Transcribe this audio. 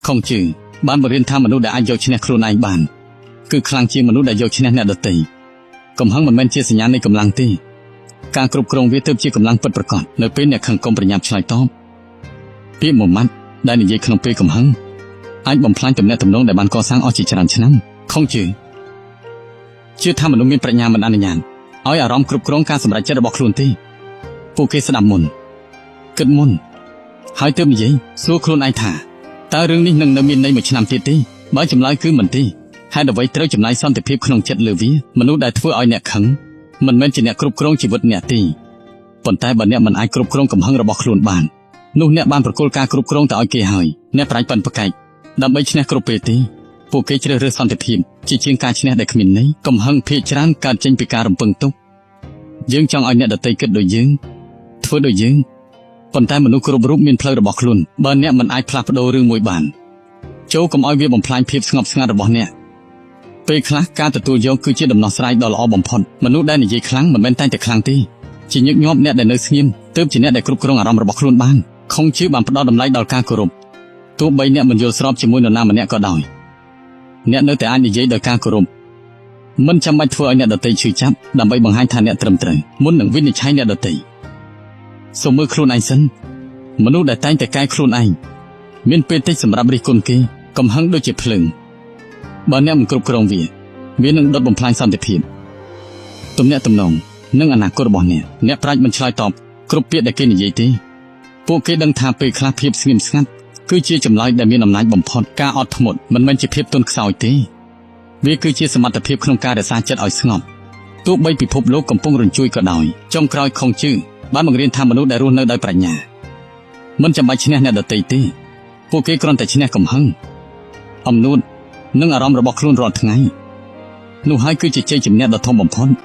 ខុងជឺបានបង្រៀនថាមនុស្សដែលអាចយកឈ្នះខ្លួនឯងបានគឺខ្លាំងជាងមនុស្សដែលយកឈ្នះអ្នកដទៃកំហឹងមិនមែនជាសញ្ញានៃកម្លាំងទេការគ្រប់គ្រងវាទើបជាកម្លាំងពិតប្រាកដនៅពេលអ្នកខឹងកុំប្រញាប់ឆ្លើយតបពាក្យមួយម៉ាត់ដែលនិយាយក្នុងពេលកំហឹងអាចបំផ្លាញទំនាក់ទំនងដែលបានកសាងអស់ជាច្រើនឆ្នាំខុងជឺជឿថាមនុស្សមានប្រាជ្ញាមិនអនុញ្ញាតឲ្យអារម្មណ៍គ្រប់គ្រងការសម្រេចចិត្តរបស់ខ្លួនទេពួកគេស្ដាប់មុនគិតមុនហើយទើបនិយាយសួរខ្លួនឯងថាតើរឿងនេះនឹងនៅមានន័យមួយឆ្នាំទៀតទេបើចម្លើយគឺមិនទេហេតុអ្វីត្រូវចំណាយសន្តិភាពក្នុងចិត្តលើវាមនុស្សដែលធ្វើឲ្យអ្នកខឹងមិនមែនជាអ្នកគ្រប់គ្រងជីវិតអ្នកទេប៉ុន្តែបើអ្នកមិនអាចគ្រប់គ្រងកំហឹងរបស់ខ្លួនបាននោះអ្នកបានប្រគល់ការគ្រប់គ្រងទៅឲ្យគេហើយអ្នកប្រាជ្ញប៉ិនប្រកែកដើម្បីឈ្នះគ្រប់ពេលទេពួកគេជ្រើសរើសសន្តិភាពជាជាងការឈ្នះដែលគ្មានន័យកំហឹងភាគច្រើនកើតចេញពីការរំពឹងទុកយើងចង់ឲ្យអ្នកដទៃគិតដូចយើងធ្វើដូចយើងប៉ុន្តែមនុស្សគ្រប់រូបមានផ្លូវរបស់ខ្លួនបើអ្នកមិនអាចផ្លាស់ប្ដូររឿងមួយបានចូលកុំឲ្យវាបំផ្លាញភាពស្ងប់ស្ងាត់របស់អ្នកពេលខ្លះការទទួលយកគឺជាដំណោះស្រាយដ៏ល្អបំផុតមនុស្សដែលនិយាយខ្លាំងមិនមែនតែងតែខ្លាំងទេជាញឹកញាប់អ្នកដែលនៅស្ងៀមទើបជាអ្នកដែលគ្រប់គ្រងអារម្មណ៍របស់ខ្លួនបានខុងជឺបានផ្ដល់តម្លៃដល់ការគោរពទោះបីអ្នកមិនយល់ស្របជាមួយនរណាម្នាក់ក៏ដោយអ្នកនៅតែអាចនិយាយដោយការគោរពមិនចាំបាច់ធ្វើឲ្យអ្នកដទៃឈឺចាប់ដើម្បីបង្ហាញថាអ្នកត្រឹមត្រូវមុននឹងវិនិច្ឆ័យអ្នកដទៃសូមមើលខ្លួនឯងសិនមនុស្សដែលតែងតែកែខ្លួនឯងមានពេលតិចសម្រាប់រិះគន់គេកំហឹងដូចជាភ្លើងបើអ្នកមិនគ្រប់គ្រងវាវានឹងដុតបំផ្លាញសន្តិភាពទំនាក់ទំនងនិងអនាគតរបស់អ្នកអ្នកប្រាជ្ញមិនឆ្លើយតបគ្រប់ពាក្យដែលគេនិយាយទេពួកគេដឹងថាពេលខ្លះភាពស្ងៀមស្ងាត់គឺជាចម្លើយដែលមានអំណាចបំផុតការអត់ធ្មត់មិនមែនជាភាពទន់ខ្សោយទេវាគឺជាសមត្ថភាពក្នុងការរក្សាចិត្តឲ្យស្ងប់ទោះបីពិភពលោកកំពុងរញ្ជួយក៏ដោយចុងក្រោយខុងជឺបានបង្រៀនថាមនុស្សដែលរស់នៅដោយប្រាជ្ញាមិនចាំបាច់ឈ្នះអ្នកដទៃទេពួកគេគ្រាន់តែឈ្នះកំហឹងអំនួតនិងអារម្មណ៍របស់ខ្លួនរាល់ថ្ងៃនោះហើយគឺជាជ័យជំនះដ៏ធំបំផុត។